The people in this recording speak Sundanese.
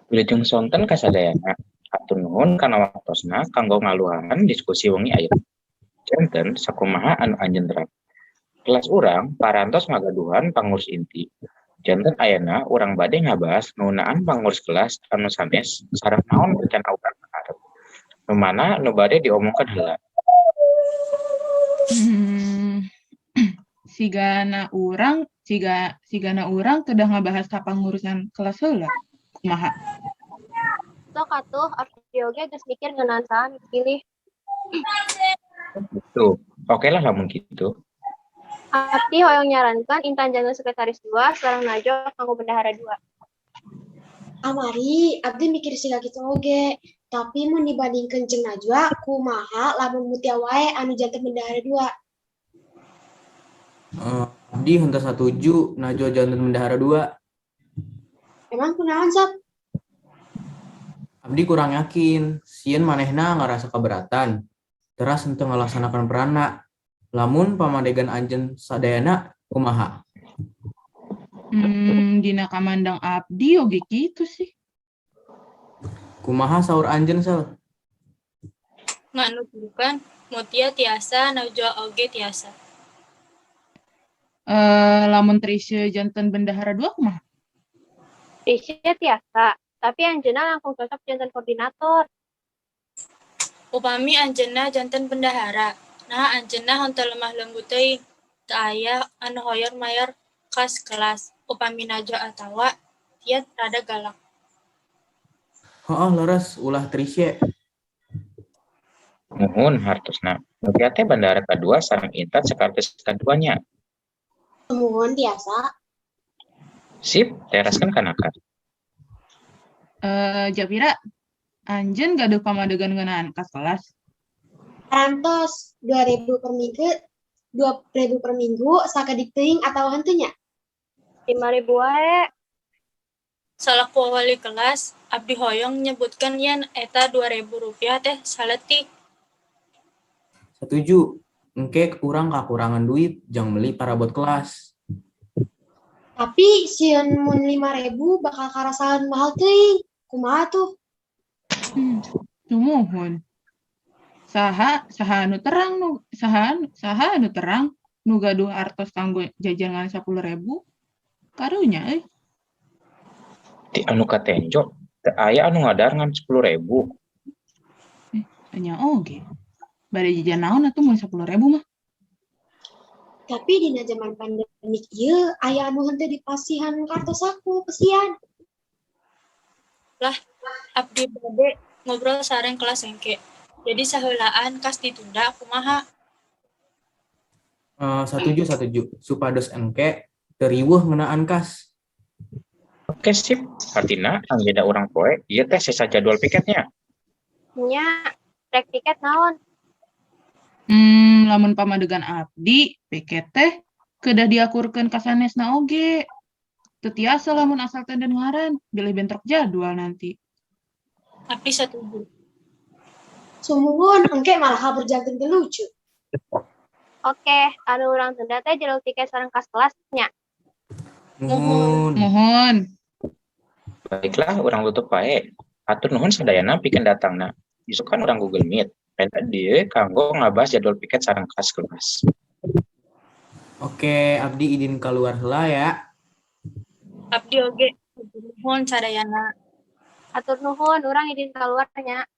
Wilujeng sonten kasadayana. Hatur nuhun kana waktosna kanggo ngaluhangan diskusi wengi ayeuna. Janten sakumaha anu anjeun terang. Kelas urang parantos ngagaduhan pangurus inti. Janten ayeuna urang bade ngabahas ngeunaan pangurus kelas anu sanes sareng naon rencana urang ka hareup. Nu mana nu bade diomongkeun heula? Sigana urang kedah ngabahas kapangurusan kelas heula. Kumaha? Sok atuh, abdi oge geus mikir ngeunaan saha nu dipilih. Gitu. Oke lah lamun kitu. Abdi hoyong nyarankeun Intan janten sekretaris 2 sareng Najwa kanggo bendahara 2. Kamari abdi mikir siga kitu oge, tapi mun dibandingkeun jeung Najwa, kumaha lamun Mutia wae anu janten bendahara 2? Abdi henteu satuju Najwa janten bendahara 2. Emang kunaon, Sob? Abdi kurang yakin, sieun manehna ngarasa keberatan. Teras henteu ngalaksanakan peranna. Lamun pamadegan anjeun sadayana kumaha? Dina kamandang abdi oge kitu sih. Kumaha saur anjeun, Sel? Nganuturkeun Mutia tiasa, Najwa oge tiasa. Lamun Trisya janten bendahara 2 kumaha? Trisya tiasa, tapi anjeunna langkung cocok janten koordinator. Upami anjeunna janten bendahara, nah anjeunna henteu lemah lembut teuing. Teu aya anu hoyong mayar kas kelas. Upami Najwa atawa Tia rada galak. Heuh, leres, ulah Trisye. Muhun hartosna. Mutia teh bendahara kadua sareng Intan sekretaris kadua nya. Muhun, tiasa. Sip, teraskeun kana kas. Japira, anjeun gaduh pamadegan ngeunaan kas kelas? Parantos 2000 per minggu, 2000 per minggu sakedik teuing atawa henteu nya? 5000 wae. Salaku wali kelas, abdi hoyong nyebutkeun yen eta Rp2.000 teh saeutik. Setuju. Engke urang kakurangan duit jang meuli parabot kelas. Tapi sieun mun 5000 bakal karasaan mahal teuing. Kumaha tuh? Sumuhun. Saha anu terang nu gaduh artos kanggo jajan ngan 10.000? Karunya euy. Ti anu katenjo, teu aya anu ngadahar ngan 10.000. Nya oge. Bade jajan naon atuh mun 10.000 mah? Tapi dina zaman pandemik ieu aya anu henteu dipasihan kartos saku, kesian. Lah, abdi bade ngobrol sareng kelas engke. Jadi saheulaan kas ditunda kumaha? Satuju, satuju. Supados engke teu riweuh ngeunaan kas. Oke sip, artina agenda urang poe ieu teh sesa jadwal piketnya. Nya, rek piket naon? Lamun pamadegan abdi, piket teh kedah diakurkeun ka sanesna oge. Teu tiasa lamun asal tenden ngaran, bilih bentrok jadwal nanti. Abdi satuju. Sumuhun, engke malah kabur janten teu lucu. Oke, anu urang tunda teh jadwal piket sareng kas kelas nya. Muhun. Muhun. Baiklah, urang tutup wae. Hatur nuhun sadayana pikeun datangna. Isukan urang Google Meet. Penta dieu kanggo ngabahas jadwal piket sareng kas kelas. Oke, abdi izin keluar heula ya. Abdi oge. Nuhun sadayana. Hatur nuhun, urang izin keluar nya.